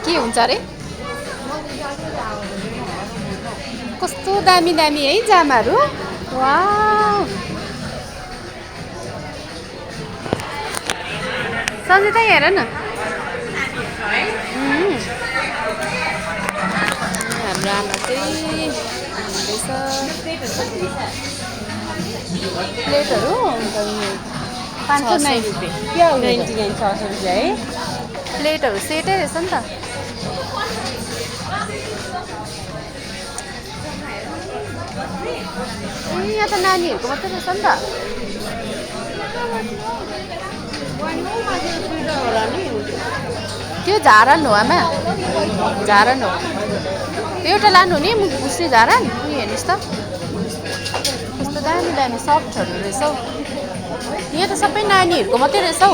के हुन्छ अरे कस्तो दामी दामी है जामाहरू वाउ सन्जिता हेर न हाम्रो आमा चाहिँ प्लेटहरू 509 रुपियाँ 99 600 रुपियाँ है प्लेटहरू सेटै रहेछ नि त यहाँ त नानीहरूको मात्रै रहेछ नि त त्यो झारन हो आमा झारन हो एउटा लानु नि मुस्ने झारन उयो हेर्नुहोस् त कस्तो दामी दामी सफ्टहरू रहेछ हौ यहाँ त सबै नानीहरूको मात्रै रहेछ हौ